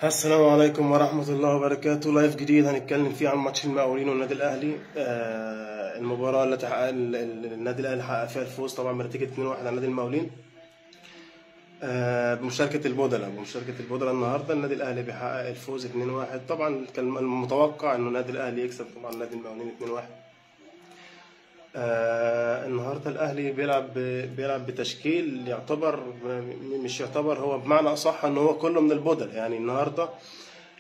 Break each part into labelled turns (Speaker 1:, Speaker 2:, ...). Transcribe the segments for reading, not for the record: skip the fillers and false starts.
Speaker 1: السلام عليكم ورحمة الله وبركاته. live جديد هنتكلم فيه عن ماتش المقاولين والنادي الأهلي. المباراة اللي تحقق النادي الأهلي حقق فيها الفوز طبعا بنتيجة 2-1 على نادي المقاولين، بمشاركة البودلة. النهارده النادي الأهلي بيحقق الفوز 2-1. طبعا كان المتوقع إنه النادي الأهلي يكسب طبعا نادي المقاولين 2-1. النهارده الاهلي بيلعب بتشكيل يعتبر، مش يعتبر، هو بمعنى اصح ان هو كله من البدل. يعني النهارده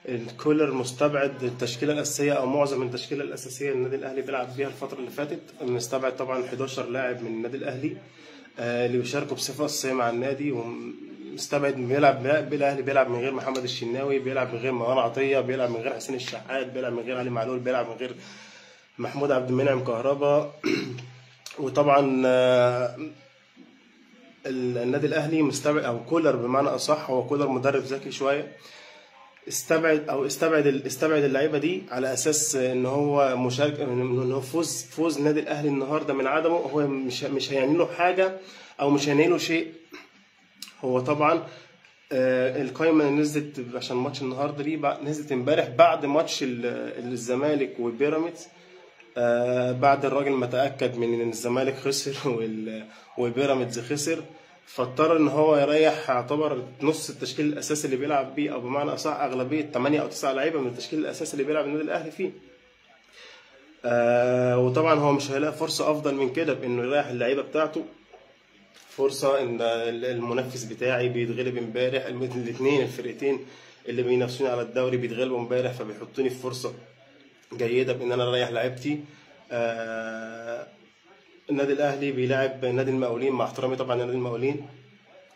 Speaker 1: الكولر مستبعد التشكيلة الاساسية او معظم التشكيلة الاساسية اللي النادي الاهلي بيلعب بيها الفترة اللي فاتت. مستبعد طبعا 11 لاعب من النادي الاهلي اللي بيشاركوا بصفة اساسية مع النادي، ومستبعد بيلعب الاهلي بيلعب من غير محمد الشناوي، بيلعب من غير مروان عطية، بيلعب من غير حسين الشحات، بيلعب من غير علي معلول، بيلعب من غير محمود عبد المنعم كهربا. وطبعا النادي الاهلي مستبعد، او كولر بمعنى اصح، هو كولر مدرب ذكي شوية، استبعد اللعيبة دي على اساس ان هو مشارك، ان هو فوز النادي الاهلي النهارده من عدمه هو مش هيعني له حاجة او مش هيعني له شيء. هو طبعا القايمة اللي نزلت عشان ماتش النهارده دي نزلت امبارح بعد ماتش الزمالك وبيراميدز، بعد الراجل ما تأكد من ان الزمالك خسر وبيراميدز خسر، فاضطر ان هو يريح يعتبر نص التشكيل الاساسي اللي بيلعب بيه، او بمعنى اصح اغلبية 8 او 9 لعيبة من التشكيل الاساسي اللي بيلعب النادي الاهلي فيه. وطبعا هو مش هيلاقي فرصة افضل من كده بانه يريح اللعيبة بتاعته، فرصة ان المنافس بتاعي بيتغلب امبارح، الاثنين الفرقتين اللي بينافسوني على الدوري بيتغلبوا امبارح، فبيحطوني في فرصة جيدة بان انا اريح لعيبتي. النادي الاهلي بيلاعب نادي المقاولين، مع احترامي طبعا لنادي المقاولين.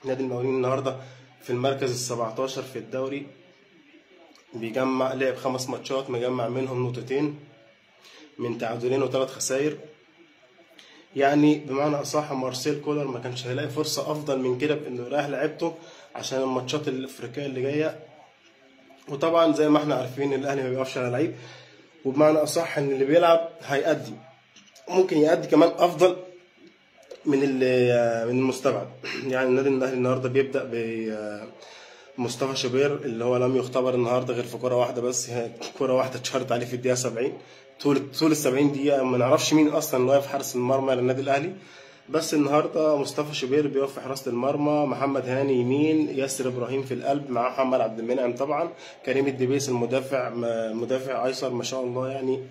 Speaker 1: نادي المقاولين النهارده في المركز ال17 في الدوري، بيجمع لعب 5 ماتشات مجمع منهم نقطتين من تعادلين وثلاث خسائر. يعني بمعنى اصح مارسيل كولر ما كانش هيلاقي فرصة افضل من كده بانه يريح لعيبته عشان الماتشات الافريقية اللي جاية. وطبعا زي ما احنا عارفين الاهلي ما بيقفش على لعيب، وبمعنى اصح ان اللي بيلعب هيأدي، ممكن يأدي كمان افضل من المستبعد. يعني النادي الاهلي النهارده بيبدأ بمصطفى شوبير اللي هو لم يختبر النهارده غير في كرة واحدة بس، كرة واحدة اتشهرت عليه في الدقيقة 70، طول ال 70 دقيقة ما نعرفش مين اصلا اللي واقف حارس المرمى للنادي الاهلي. بس النهارده مصطفى شوبير بيقف في حراسة المرمى، محمد هاني يمين، ياسر ابراهيم في القلب مع محمد عبد المنعم طبعا، كريم الدبيس المدافع، مدافع ايسر ما شاء الله، يعني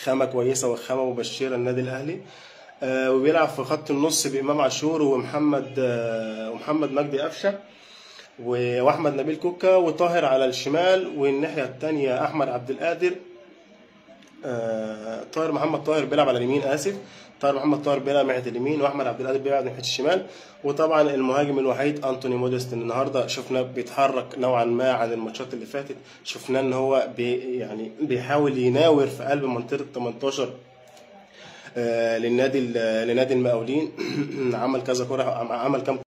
Speaker 1: خامة كويسة وخامه مبشرة النادي الاهلي. وبيلعب في خط النص بامام عاشور ومحمد مجدي قفشه واحمد نبيل كوكا وطاهر على الشمال، والناحية الثانية احمد عبد القادر. طاهر محمد طاهر بيلعب على اليمين، اسف، طاهر محمد طاهر بيلعب ناحية اليمين، واحمد عبد القادر بيلعب ناحية الشمال. وطبعا المهاجم الوحيد انتوني موديست النهارده شفنا بيتحرك نوعا ما عن الماتشات اللي فاتت، شفنا ان هو يعني بيحاول يناور في قلب منطقة 18 للنادي لنادي المقاولين. عمل كذا كره، عمل كام